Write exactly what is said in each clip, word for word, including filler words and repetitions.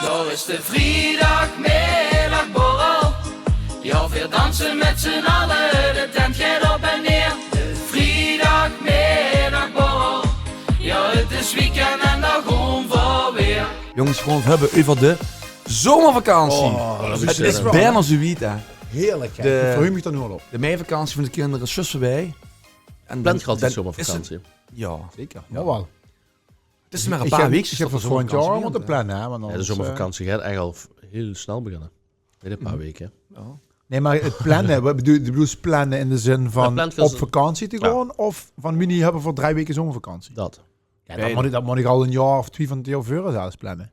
Dao is de vriedagmiddagborrel. Jao, veer danse mèt z'n alle, de tent geit op en neer. De vriedagmiddagborrel. Jao, 't is weekend en dao goon veer weer. Jónges, veer goon 't höbbe euver de zomervakantie. Oh, dat is 't is waal, bijna zoe wied, hè. Heerlijk, hè. De, ik verheug mich d'r noe al op. De meivakantie vaan de kinder is zjus veurbij. En plant geer altied zomervakantie? Jao. Zeker. Jao, waal. 't Is mer e paar weekskes tot de zomervakantie begint, hè. Ik höb veur volgend jaor mótte planne, hè, want anders, eh, de zomervakantie geit eigelek al hiel snel beginne. Binnen e paar weke. Jao. Nein, meh 't planne, wat bedoels, bedoels planne in de zin vaan op vakantie te goon? Of vaan, wie, noe höbbe veer drei weke zomervakantie? Dat. Jao, dat mót iech, dat mót iech al e jaor of twie vaan te veure zelfs planne.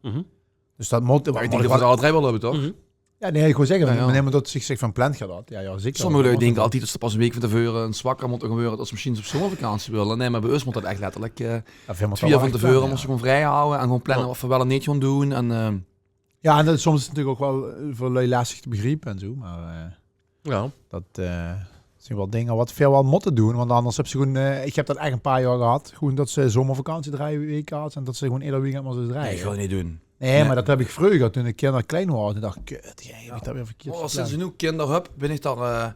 Dus dat mót, dat mót iech alle drei wel höbbe, toch? Jao, nein, iech wouw zègke, nein, meh tot iech zègk vaan plant geer dat? Jao, jao, zeker. Sommege lui dinke altied tot ze pas 'n week vaan te veure 'n swakker mótte goon weure es ze mesjiens op zomervakantie wèlle. Nein, meh bij us mót dat ech letterlek, eh, twie jaor vaan te veure mós te goon vrijhawwe en goon planne wat veer wel en neet goon doen. En, eh, Jao, en dat is soms natuurlek ouch wel, eh, veur lui lestig te begriepe en zoe, meh, eh, dat, eh, zien wel dinger wat veer wel mótte doen, want anders höbs te gewoen, eh, iech höb dat ech e paar jaor gehad, gewoen tot ze zomervakantie drei weke had en tot ze gewoen eder weekend mós drejje. Nein, dat goon iech neet doen. Nein, meh dat höb iech vreuger, toen de kinder klein waore, toen dach iech: "Kut, jao, höb iech dat weer verkierd gepland." Meh sinds iech noe kinder höb, bin iech dao, eh,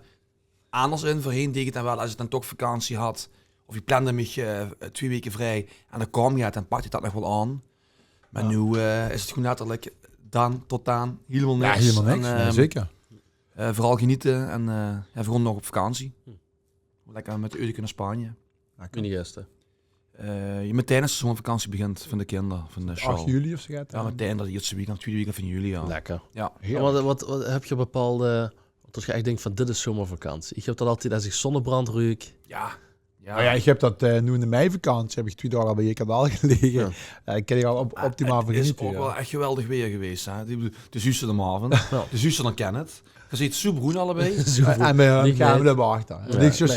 anders in. Veurheen deeg iech 't daan wel, es iech daan toch vakantie had, of iech plande miech, eh, twie weke vrij, en daan kaom get, daan pakde iech dat nog wel aon. Meh noe, eh, is 't gewoen letterlek daan tot daan hielemaol niks. Jao, hielemaol niks. En, eh, zeker. Eh, veural genete en, eh, jao, veer goon nog op vakantie. Lekker mèt de eude kinner Spanje. Lekker. Miene geste. Eh, jao, metein es de zomervakantie begint vaan de kinder, vaan de sjaol. Ach juli of zoe get, jao, hè? Metein dat ierste weekend, twiede weekend vaan juli, jao. Lekker. Jao. Heerlijk. Meh wat, wat, wat höb geer bepaalde, tot geer ech dink vaan: dit is zomervakantie? Iech höb dat altied es iech zonnebrand ruuk. Jao. Jao. Meh jao, iech höb dat, eh, noe in de meivakantie höb iech twie daog al bij Jekerdal gelege. Jao. Jao, dao kin iech al op-, optimaal vaan genete, jao. 't Is ouch wel ech geweldig weer gewees, hè. Iech bedoel, de zuuste de Marvin, de zuuste d'r Kenneth. Geer zeet zoe broen allebei. Zoe broen. En bij häöm, iech höb,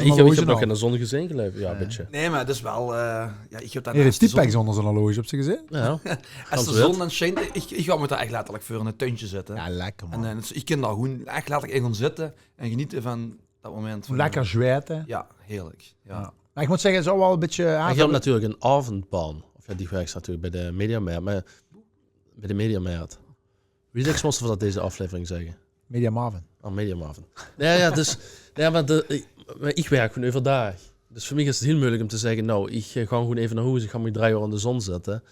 iech höb nog gein zon gezeen, geluif iech. Jao, e bitteke. Nein, meh 't is wel, eh, jao, iech höb daan... Heer heet Tipex oonder zien horloge, höbs te gezeen? Jao. Es de zon daan sjijnt, iech, iech gaon miech dao ech letterlek veur in 't tuintje zitte. Jao, lekker, maan. En, eh, iech kin dao gewoen ech letterlek in goon zitte en genete vaan dat moment. Lekker zweite. Jao, heerlek. Jao. Meh iech moot zègke, 't is ouch wel e bitteke, jao, iech höb natuurlek 'nen aovendbaan. Of jao, die werk natuurlek bij de Mediamarkt, meh bij de Mediamarkt. Wie dèks mós te veur dat dees aoflevering zègke? Media Marvin. Oh, Media Marvin. Jao, jao, dus, jao, meh de, iech, meh iech werk gewoen euverdaag. Dus veur miech is 't hiel meujelek um te zègke: nou, iech, eh, gaon gewoen eve nao hoes, iech gaon miech drei oor in de zon zitte.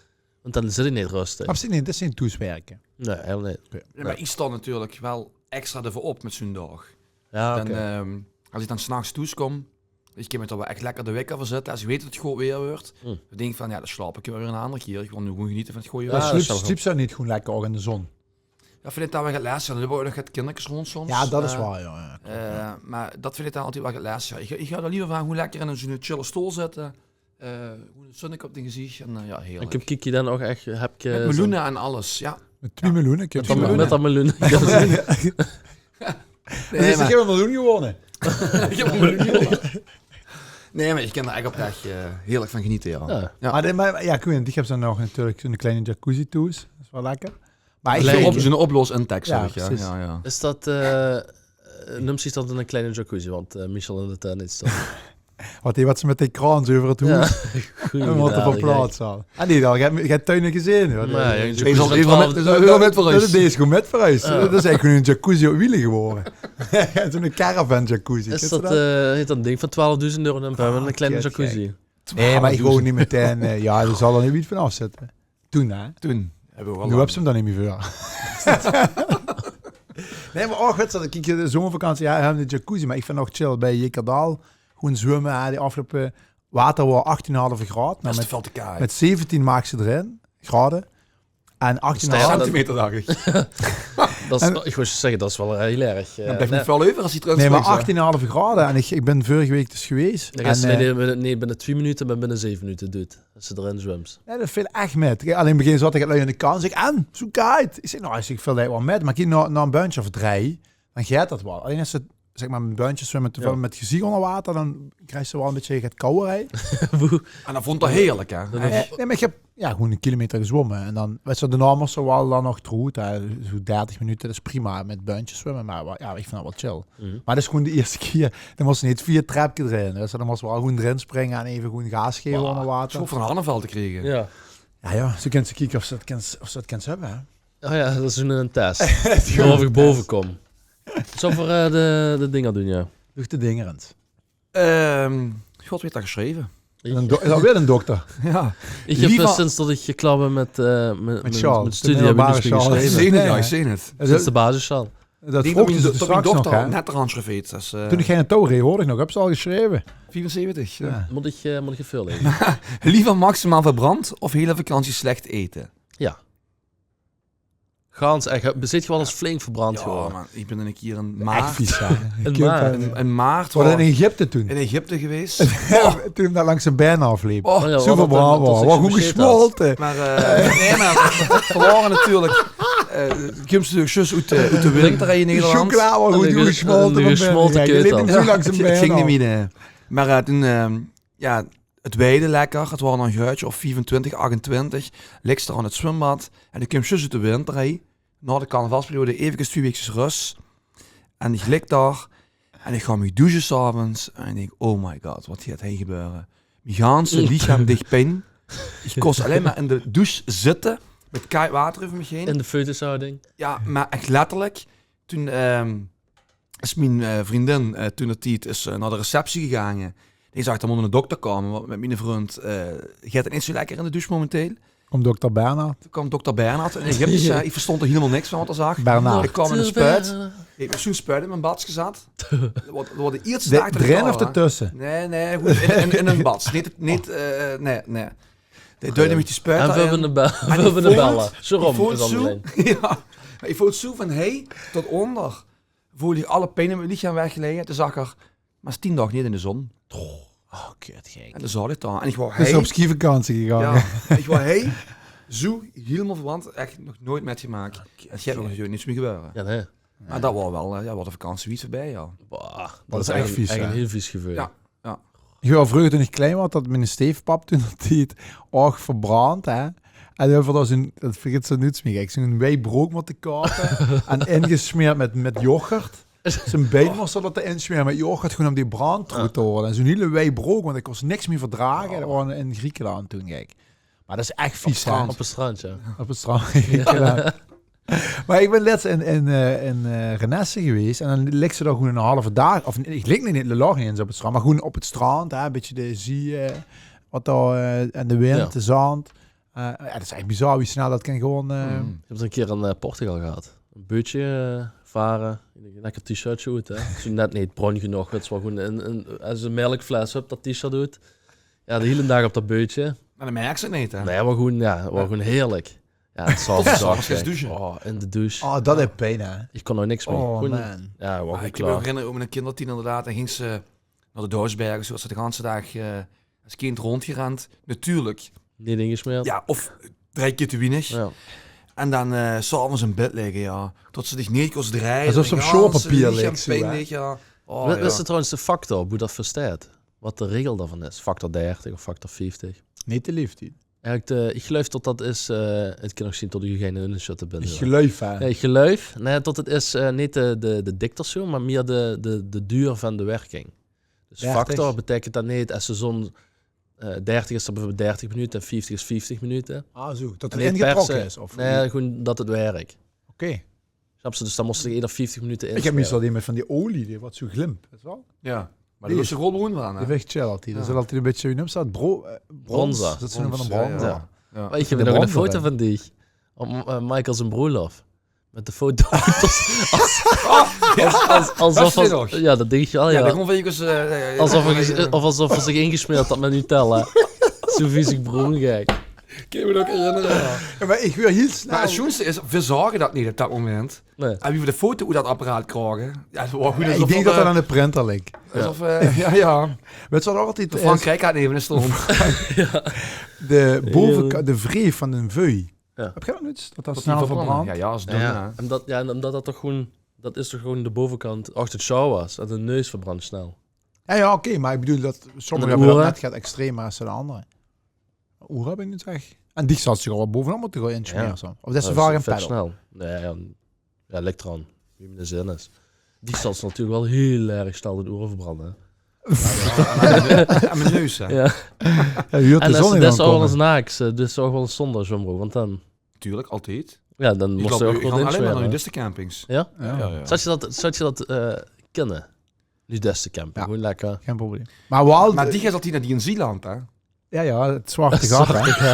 Want daan zit iech neet röstig. Absoluut neet, dat is neet thoeswerke. Nein, hielemaol neet. Jao, meh iech stoon natuurlek wel extra deveur op mèt zoe'n daog. Jao, oké. En, ehm, es iech daan 's nachs thoes kom, iech kin miech dao wel ech lekker de wekker veur zitte. Es iech weet tot 't good weer weurt, daan dink iech vaan: jao, daan slaop iech wel weer 'n aander kier. Iech wèl noe gewoen genete vaan 't gooj weer. Jao, dat is wel good. Slieps te neet gewoen lekker ouch in de zon? Jao, vin iech daan wel get lestiger. Daan höbbe v'r nog get kinderkes roond soms. Jao, dat is waor, jao. Jao, klop, jao. Eh, meh dat vin iech daan altied wel get lestiger. Iech, iech gaon daan leever vaan gewoen lekker in zoe'n chille stool zitte. Eh, gewoen 't zunneke op 't geziech en, eh, jao, heerlek. En kiek geer daan ouch ech, höb geer... Mèt meloene en alles, jao. Mèt twie meloene, mèt dat meloen. Nein, meh iech höb 'n meloen gewonne. Iech höb 'n meloen gewonne. Nein, meh iech kin dao ech oprech, eh, heerlek vaan genete, jao. Jao. Meh de, meh, jao, iech weit neet, iech höb daan nog natuurlek 'ne kleine jacuzzi thoes. Dat is wel lekker. Meh iech... Zoe'n op-, zoe'n opblos-intek, zègk iech, jao. Jao, perceis. Jao, jao. Is dat, eh, eh, neump ziech dat 'ne kleine jacuzzi, want, eh, Michel in de tuin is dat. Wat, die wat ze mèt de kraan zoe euver 't hoes... Jao, goeie... En wat 'r veur plaots had. Ah, die had al gein, gein tuine gezeen, huur. Nein, jao, jacuzzi vaan twelf. Dees is gewoen mèt verhuis. Jao. Dat is eigelek gewoen 'ne jacuzzi op wiele gewore. Zoe'n caravan jacuzzi. Is dat, eh, heet dat 'n ding vaan twelfdoezend euro en daan höbbe v'r 'ne kleine jacuzzi? Nein, meh iech wouw neet metein, eh, jao, dee zal dao neet wied vaanaof zitte. Toen, hè? Toen höbbe v'r wel... Noe höbs te 'm daan neet mie veur. Nein, meh ouch, wèts te, kiek, de zomervakantie, jao, höbbe v'r de jacuzzi, meh iech vin ouch chill bij Jekerdal. Gewoen zwumme, hè, de aofgeloupe water waor achttien en 'n haaf graod. Noe, dat is mèt, väöl te kaal. Mèt zeventien maags te d'r in, graod. En achttien en 'n haaf... Centimeter, dach iech. Dat is, iech wouw zègke, dat is wel, eh, hiel erg, eh... Daan blijf neet väöl euver es iech d'r in spring, hè. Nein, meh achttien en 'n haaf graod en iech, iech bin veurege week dus gewees. En, eh, nein, nein, binne twie minute, meh binne zeve minute, dude. Es te d'r in zwums. Jao, dat veel ech mèt. Kiek, allein begin zaot iech 't lui aon de kant. Zègk iech: "En? Zoe kaad?" Iech zègk: "Nou," iech zègk, "iech veel dat wel mèt." Meh kiek, nao, nao 'n buintje of drei, daan geit dat wel. Allein es te, zègk mer, 'n buintje zwumme te väöl mèt geziech oonder water, daan kriegs te wel e bitteke 't kouwerij. Boe. En dat voont 'r heerlek, hè? Nein, meh iech höb, jao, gewoen 'ne kilometer gezwómme. En daan, wèts te, daonao mós te wel daan nog troet, hè. Zoe dertig minute, dat is prima mèt buintjes zwumme. Meh wel, jao, iech vin dat wel chill. Meh dat is gewoen de ierste kier. Daan mós te neet via 't trepke d'r in. Wèts te, daan mós te wel gewoen d'r in springe en eve gewoen gaas geve oonder water. Zoe vaan 'n harnevel te kriege. Jao. Jao, jao. Zoe kins te kieke of ze dat kins, of ze dat kins höbbe, hè. Oh ja, dat is 'ne test. Of ich bove kom. Zólle v'r eh, de, de dinger doon, ja? Doe de dinger ins. Ehm, God, wie haet dat gesjreve? En do- is alweer 'ne dokter. Ja. Ich höb eh, sinds dat ich geklap höb mit, eh, mit, mit, Sjaal, mit de studie, höb ich middelbare niks mieë sjaal. Gesjreve. Ich zeen 't, ja, ich zeen 't. Sinds de basissjaal. Dat vroog ze straks nog, hè? Net d'r aansjreef, dus eh, toen ich gein touw reej, hoorde ich nog, höbs se al gesjreve? Viefenzeventig, ja. Mót ich, eh, mót ich 't veurlaeze? Leever maximaal verbrand of hiel vakantie slech ete? Ja. Gans ech, zeet geer waal ins flink verbrand gewore? Ja, man, ich bin 'ne kier in maart. Ech vies, hè? In maart. In, in maart waor ich in Egypte toen. In Egypte gewaes. Toen dat langs zien bein aafleep. Oh, ja, zoe verbrand waor. Waor good gesjmolte. Mer eh, nae, mer veer waore natuurlik, eh, kums natuurlik zjus oet de, oet de winter in Nederland. Sjokkela waor good gesjmolte. Gesjmolte keutel. Ging neet mieë, nae. Mer eh, toen, ehm, ja, 't weide lekker. 't Waor 'n graodje of viefentwintig, achtentwintig. Liks dao aan 't zwumbad. En doe kums zjus oet de winter, hè. Nao de carnavalsperiode efkes twieë waekskes rös. En ich lik dao. En ich gaon mich douche 's aoves. En ich dink, oh my god, wat geit hie gebeure? Mien ganse lichaam deeg pien. Ich kós allein mer in de douche zitte. Mit kaad water euver mich heen. In de foetushouding. Ja, mer ech letterlik. Toen ehm, is mien eh, vriendin eh, toen d'r tied is eh, nao de receptie gegange. Die zag, d'r mót 'ne dokter kómme, want mit miene vrund eh, geit 't neet zoe lekker in de douche momenteel. Kump dokter Bernhard? Toen kaom dokter Bernhard, 'ne Egyptische. Ich verstóng d'r hielemaol niks van wat 'r zag. Bernhard. Ich kaom in 'n spuit. Ich höb zoe'n spuit in mien bats gezat. Wat, wat de ierste daag d'r drin of d'r tösse? Nae, nae, good, in, in, in 'n bats. Neet, neet eh, nae, nae. Dae duide mich die spuit in. En veer höbbe 'ne bel. Veer höbbe 'ne bel. Zoe róm is 't allein. Ja. Mer ich voelde zoe van hie tot ónger. Voelde ich alle pien in mien lichaam wegleie. Toen zag 'r, mer is tien daog neet in de zon. Oh, kut, gek. En toen zaot ich dao. En ich waor hie op skivakantie gegange. Ja, ich waor hie zoe hielemaol verbrand, ech nog noeats mitgemaak. 't Geit mich nog noeats mieë gebeure. Ja, nae. Mer dat waor waal, eh, ja, waor de vakantie wied veurbij, ja. Boah, dat is ech vies, hè? Ech 'n hiel vies geveul. Ja, ja. Ich weit vreuger toen ich klein waor, dat miene steefpap toen d'r tied ouch verbrand, hè. En die haw dao zoe'n, dat vergits se noeats mieë, gek, zoe'n wei brook mótte koupe en ingesmeerd mit, mit yoghurt. Zien bein mós se dao in smere mit yoghurt, gewoon óm die brand troet te haole. En zoe'n hiel wei brook, want ich kós niks mieë verdrage. Dat waor in Griekenland toen, gek. Mer dat is ech vies, hè? Op 't strand, ja. Op 't strand, Griekenland. Mer ich bin lets in, in, eh, in eh, Renesse gewaes en dan liks se dao gewoon 'nen halven daag, of ich lik neet, lik neet ins op 't strand, mer gewoon op 't strand, hè, e bietje de zie, eh, wat dao, eh, en de wind, de zand. Eh, ja, dat is ech bizar wie snel dat kan gewoon eh, Ich höb 't 'ne kier in eh, Portugal gehad. E beutsje eh, vare, in 'n lekker t-shirtsje oet, hè. Zoe net neet broen genóg, 't waor gewoon 'n, 'n, es 'n mèlkfles, hup, dat t-shirt oet. Ja, de hiele daag op dat beutsje. Mer dat merks se neet, hè? Nae, waor gewoon, ja, waor gewoon hierlik. Ja, 't zaot. Tot 's aoves geit douche. Oh, in de douche. Oh, dat deeg pien, hè? Ich kós nog niks mieë. Oh man. Ja, waor gewoon klaor. Ich kin mich nog herinnere, oet mien kindertied inderdaad, dan gings se nao de Doosberg, zoe waas 't de ganse daag eh, es kind róndgerend. Natuurlik. Neet ingesmeerd. Ja, of drie kier te wienig. Ja. En dan eh, 's aoves in bed ligke, ja. Tot se dich neet kós drejje. Esof se op sjoorpapier liks, zoe, hè? Ja. Oh, wis se trouwens de factor, wie dat versteit? Wat de regel daovan is? Factor dertig of factor vieftig? Neet de leeftied. Eigelik, eh, ich geluif tot dat is, eh, 't kin ouch zeen tot ich gein hunnesjötter bin. Ich geluif, hè? Nae, ich geluif, nae, tot 't is eh, neet de, de, de dikte zoe, mer mieë de, de, de duur van de werking. Dus factor beteikent dat neet, es se zoe'n eh, dertig is dat beveurbeeld dertig minute en vieftig is vieftig minute. Ah, zoe. Dat 't ingetrokke is, of? Nae, gewoon dat 't werk. Oké. Snaps se? Dus dan mós se eder vieftig minute insmere. Ich höb meistal die mit van die olie, die wat zoe glimp, wits se waal? Ja. Mer die is gewoon broen van, hè? Die is ech chill altied. Dat is altied e bietje, wie neums se dat? Bro-, eh, brons. Bronzer. Dat is van 'n bronzer. Ja. Mer ich höb nog 'n foto van dich. Op eh, Michael zien broelof. Mit de foto. Esof 'r, ja, dat dink ich waal, ja. Esof 'r zich ingesmeerd had mit Nutella. Zoe vies broen, gek. Kin ich mich nog herinnere, ja. Ja, mer ich waer hiel snel. Mer 't sjoenste is, veer zage dat neet op dat moment. Nae. En wie veer de foto oet dat apparaat kraoge, ja, dat waor good. Ich dink dat dat aan de printer lik. Esof eh, ja, ja. Wits se wat altied is? Frankriek had neve de stónd. De boveka-, de vreef van 'n veuj. Ja. Höb geer dat noeats? Dat dat snel verbrand? Ja, ja, is dun, hè. En dat, ja, en omdat dat toch gewoon, dat is toch gewoon de bovekant, achter 't sjaal waas. En de neus verbrand snel. Ja, ja, oké, mer ich bedoel dat sommige höbbe dat net get extremer es de andere. Oere höb ich noeats ech. En dich zals dich al wat bovenop mótte gaon insmere, zo. Of dat is vet snel. Nae, ja, Ja, lik d'raan wie miene zin is. Die zal natuurlik waal hiel erg snel de oere verbrande. Aan mien neus, hè? Ja. En de zon is ouch waal ins naaks, eh, dus ouch waal ins zónger zwumbrook, want dan... Natuurlik, altied. Ja, dan Ich mós se loop, ouch ich gewoon gaon allein mer nao insmere. nudistecampings. Ja? Ja. Ja, ja. Zouws se dat, zouws se dat eh kinne? Nudistecamping, Ja. gewoon lekker. Gein probleem. Maar wel... Maar die geis altied nao die in Zeeland, hè? Ja, ja, het zwarte gat, hè.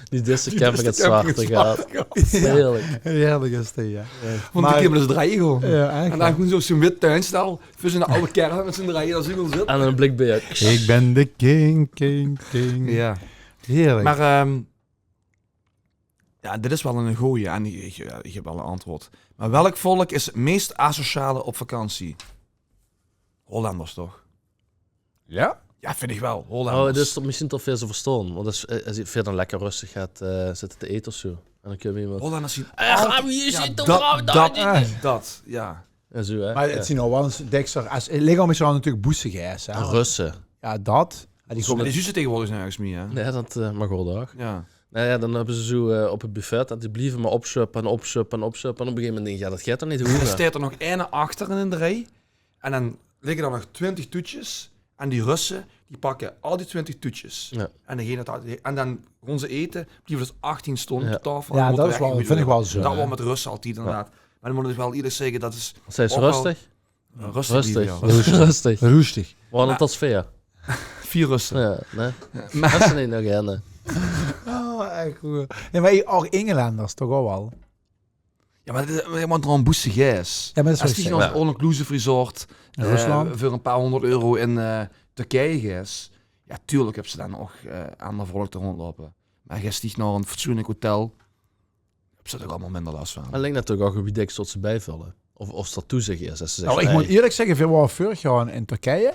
Nudistecamping, het zwarte gat. Heerlijk. Heerlijk is die, ja. Want Maar- die kunnen dus draaien gewoon. Ja, echt, En dan ja. gewoon zo op zo'n wit tuinstel, voor zo'n oude kerel met z'n drieën, dat is gewoon zit. En een blik beer. Ik ben de king, king, king. Ja. Heerlijk. Maar, ehm, ja, dit is wel een goeie en ik, ik, ik heb wel een antwoord. Maar welk volk is het meest asociale op vakantie? Hollanders, toch? Ja? Ja, vind ik wel. Hollanders. Oh, dus dat misschien toch veel ze verstaan. Want als, als je veel dan lekker rustig gaat eh, zitten te eten of zo. En dan kun je iemand... Hollanders zien Eh, altijd- gaan we hier ja, zitten, dat, gaan we dat, daar dat, zitten? Ja. En zo, hè? Maar Ja. Het zien al wel eens, denk ik, als lichaam is er natuurlijk boezegeis, hè. En Russen. Ja, dat. En die Zo- Maar die zuus tegenwoordig nergens meer, hè? Nee, dat eh maar gewoon dag. Ja. Nou ja, dan hebben ze zo eh, op het buffet, dat die blijven maar opsjuppen en opsjuppen en opsjuppen. En op een gegeven moment denk je, ja, dat gaat toch niet Er horen. staat er nog ene achter in de rij. En dan liggen er nog twintig toetjes. En die Russen, die pakken al die twintig toetjes. Ja. En, degene dat, en dan gaan ze eten, blijven dus achttien stonden Ja. op tafel. Ja, En dat moeten is weg, wel, en vind ik moeten- wel zo, Dat hè. wel met Russen altijd, inderdaad. Maar dan moet ik wel eerlijk zeggen, dat is Wat zei ze, ook wel- rustig? Rustig. Rustig. Rustig. Rustig. Rustig. We hadden Maar- tot sfeer. Vier Russen. Ja, nee. Maar- Dat is niet nog een. Oh, echt goed. Nee, maar ook Engelanders, toch ook wel. Ja, maar dat is gewoon boezegeis. Ja, maar dat is Als wat die ik nog zeg. eens all-inclusive resort In eh, Rusland. Voor een paar honderd euro in eh, Turkije geis. Ja, tuurlijk hebben ze dan nog eh ander volk te rondlopen. Maar geis die naar een fatsoenlijk hotel, hebben ze toch allemaal minder last van. Alleen natuurlijk ook wie dik soort ze bijvullen. Of, of dat toezicht is. Dat ze Nou, zeggen, ik moet hey, eerlijk zeggen, we waren vorig jaar in Turkije.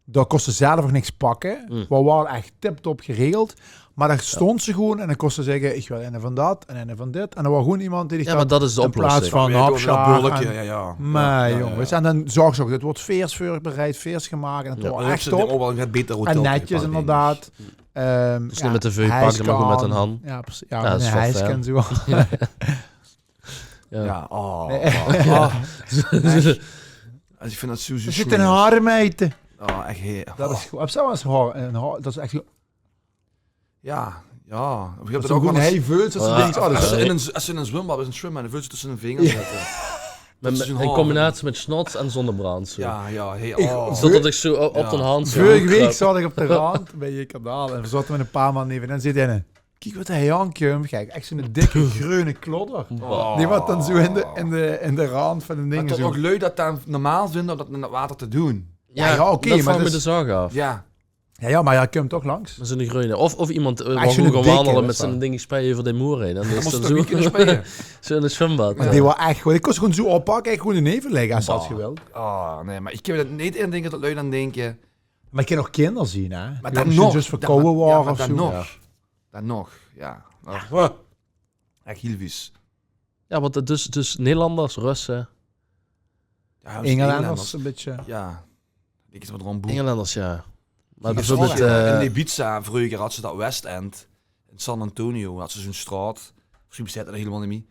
Daar kosten ze zelf nog niks pakken. Mm. We waren echt tip-top geregeld. Maar daar stond ze gewoon en dan kosten ze zeggen, ik wil een van dat en een van dit. En er was gewoon iemand die die Ja, maar dat is de in plaats oplossing. van Ja, hapsjaar bulletje, en- ja, ja. Maar Ja, ja, jongens, ja. En dan zag ze ook, het wordt vers voorbereid, vers gemaakt. En het Ja, was dan echt hebben ze top. ook wel een beter hotel. En netjes inderdaad. Ehm, Dus niet met de veupakken, maar gewoon met een hand. Ja, precies. Ja, Ja, dat met is een wel hijsken fijn. Zo. Ja. Ja, oh, oh, oh. Echt. Ik vind dat zo, zo Er zit schoon. Een harmeten. Oh, echt heer. Dat is goed. Op zo'n als haar, een haar, dat is echt... Ja, ja. Of je Dat hebt ze ook gewoon wel eens- heel veel. Dat ze Ja. denkt, oh, dat Als is ze in een, als ze in een zwembad is, een zwembad, dan vult ze tussen hun vingers zitten. Met, is een in halve. Combinatie met snots en zonnebrand. Zo. Ja, ja, hey, Ik- oh. Zodat ik zo op, op Ja. de hand zo Vorige kruip. week zat ik op de rand bij je kanaal en we zaten met een paar man neven. En dan zit hij, kijk wat hij aankomt. Kijk, echt zo'n dikke groene klodder. Oh. Die wat dan zo in de, in de, in de rand van de Maar dingen toch zo. Ook lui dat dan normaal vinden om dat in het water te doen. Ja, ja, oké, dat maar vraag ik me dat dus ook af. Ja. Ja, ja, maar hij komt toch langs. Dat is een groene. Of, of iemand eh, Echt waar zo'n gewoon dikke, wandelen dat met is zijn dan- ding spijt over de moer heen. En Dan die is moest dan het zo weekend spelen. zo in het zwembad. Maar die was echt goed. Ik kon ze gewoon zo oppakken en gewoon de neven leggen als ze had Bah. gewild. Oh, nee, maar ik heb het niet in denken dat lui dan denken... Maar ik kan ook kinderen zien, hè. Maar Die dan misschien nog. Dus Dan- verkouden ja, waren maar of dan zo. nog. Dan nog, ja. Echt heel vies. Ja, want het dus, dus Nederlanders, Russen. Ja, Engelanders, een beetje. Ja. Ik is wat rond boek. Engelanders, ja. Maar Dat is bijvoorbeeld... wel, eh, in Ibiza vroeger had ze dat West End. In San Antonio had ze zo'n straat. Misschien bestaat het helemaal niet meer.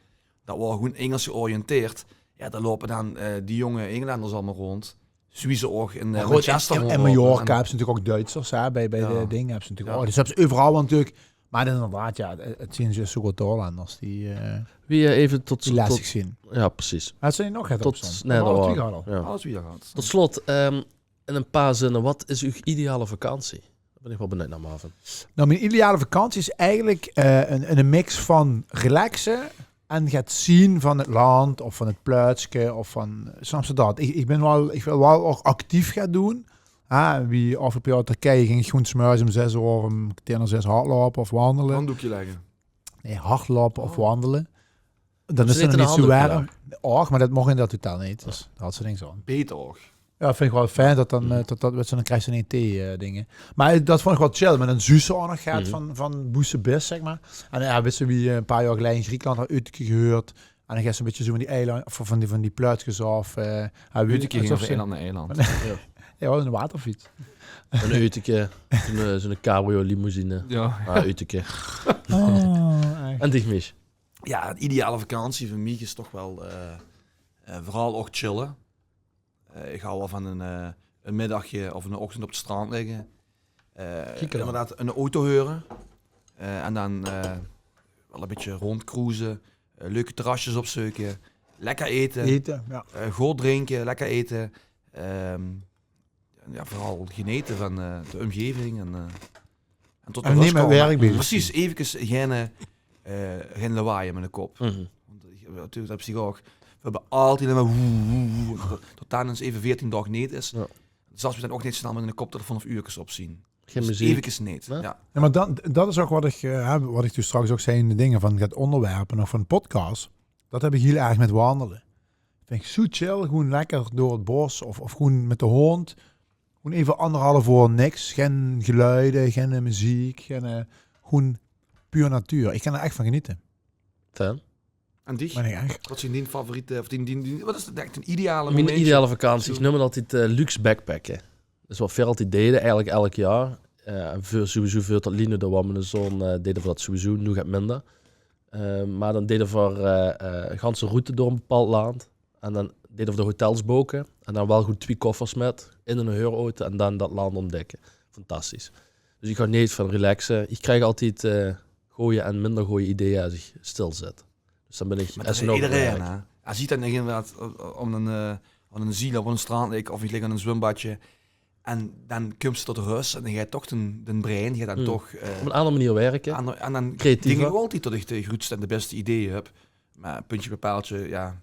Dat was gewoon Engels georiënteerd. Ja, daar lopen dan eh, die jonge Engelanders allemaal rond. Zoals ze ook in eh, Maar goed, Manchester en, en rondlopen. Mallorca hebben ze natuurlijk ook Duitsers, hè, bij, bij Ja. de dingen hebben ze natuurlijk Ja. ook. Dus hebben ze overal wel natuurlijk. Maar inderdaad, ja, het, het zien ze zo goed Hollanders die, eh Wie eh, even tot... die tot lastig zien. Ja, precies. Maar het zijn nog het op Tot... soms. Nee, Maar dat wat waar. die hadden. Ja. Alles wie dat gaat. Tot slot, ehm, in een paar zinnen, wat is uw ideale vakantie? Daar ben ik wel benieuwd naar, Marvin. Nou, mijn ideale vakantie is eigenlijk eh, een, een mix van relaxen en het zien van het land of van het plaatsje of van, snap je dat? Ik, ik ben wel, ik wil wel ook actief gaan doen. Ah, wie afgelopen jaar Turkije ging ik gewoon 's morgens om zes uur of om tien uur zes hardlopen of wandelen. Handdoekje leggen. Nee, hardlopen of Oh. wandelen. Dan Ze is het eten nog niet een zo handdoekje warm. Och, maar dat mag in dat hotel niet. Dus daar had ze niks aan. Beter ook. Ja, vind ik wel fijn dat dan, Mhm. eh, dat, dat, dat ze dan krijgt ze niet thee eh, dingen. Maar dat vond ik wel chill, met een zuus ook nog gaat Mhm. van, van boesebis, zeg maar. En ja, wist je wie eh, een paar jaar geleden in Griekenland had Uterke gehuurd. En dan gaat ze een beetje zo van die eiland, of van die, van die pluitjes af. Eh, hij weet- Uterke ging alsof van ze- eiland naar eiland. Ja, wel een waterfiets. Een Uterke, zo'n eh, zo'n cabrio-limousine. Ja. Ah, Uterke. Oh, echt. En dich, Mich? Ja, het ideale vakantie voor mij is toch wel eh, eh, vooral ook chillen. Eh, ik hou wel van een, eh, een middagje of een ochtend op het strand liggen. Eh, Griekenland. Inderdaad, een auto huren. Eh, en dan eh, Al e bietje róndjcruise, eh, leuke terrasjes opzeuke, lekker ete, Ete, ja. eh, good drinke, lekker ete. Ehm, ja, veural genete vaan eh, de umgeving en, eh, en tot En neet mèt werk bezig Percies, zien. Evekes gein, eh, gein lawaai in miene kop. Mhm. Want eh, natuurlek, dat höbs diech ouch. Veer höbbe altied allein mer woe, woe, woe. Tot, tot daan ins eve veertien daog neet is. Ja. Zelfs veer zien ouch neet snel mèt 'ne koptelefoon of oorkes op zien. Gein Dus meziek. Evekes neet. Ja. Ja. Ja, maar dan, dat is ook wat ik, eh, hè, wat ik toen straks ook zei in de dingen van het onderwerp en ook van de podcast. Dat heb ik heel erg met wandelen. Vind ik zo chill, gewoon lekker door het bos of, of gewoon met de hond. Gewoon even anderhalf uur niks, geen geluiden, geen eh, muziek, geen, eh, gewoon puur natuur. Ik kan er echt van genieten. Fijn. En diech? Maar ik echt. Wat zien dien favoriete, of dien, dien, dien, wat is 't ech, 'n ideale Mien momentje? Ideale vakantie, Zo. iech neum dat altied eh, luxe backpacken. Dat is wat veer altied deje, eigelek elk jaor. Eh, en veur sowieso veur tot Line d'r waal mèt de zoon eh, deje veer dat sowieso, noe get minder. Eh, maar daan deje veer eh, eh, 'n ganse route door e bepaold land. En daan deje veer de hotels boke. En daan wel good twie koffers mèt, in 'nen huurauto en daan dat land oontdèkke. Fantastisch. Dus iech gaon neet vaan relaxe. Iech krijg altied eh, gooj en minder gooj ideeë es iech stèl zit. Dus daan bin iech Maar dat is iedereen, hè? Als je dan inderdaad eh, op 'n, eh, op 'n ziel, op 'n strand ligk of iech ligk in e zwumbadje. En daan kumps te tot rös en daan geit toch d'n, d'n brein, geit daan Hmm. toch eh, Op 'n aander meneer werke. aan, en daan Creatiever. dink iech altied tot iech de groetste en de bèste ideeë höb. Maar puntsje bij paaltsje, ja.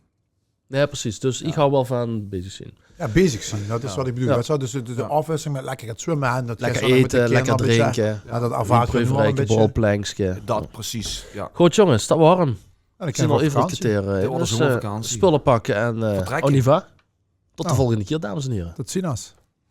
Ja, percies. Dus iech hou wel vaan bezig zien. Ja, bezig zien, dat is wat ik bedoel. Ja. Dat zou dus de, de Ja. afwisseling met lekker gaat zwemmen. En dat Lekker gaat zo met de ete, kinderen lekker een beetje- drinke. Ja, dat ervaart Preuverijke, borrelplenkske. Dat precies, ja. Good jonges, dat waor 'm. Ja, Zien al euver te kere. Dat Dus was eh, een vakantie. spölle pakke en eh, Vertrekke. On y va. Tot de Nou. volgende kier, dames en hiere. Tot ziens.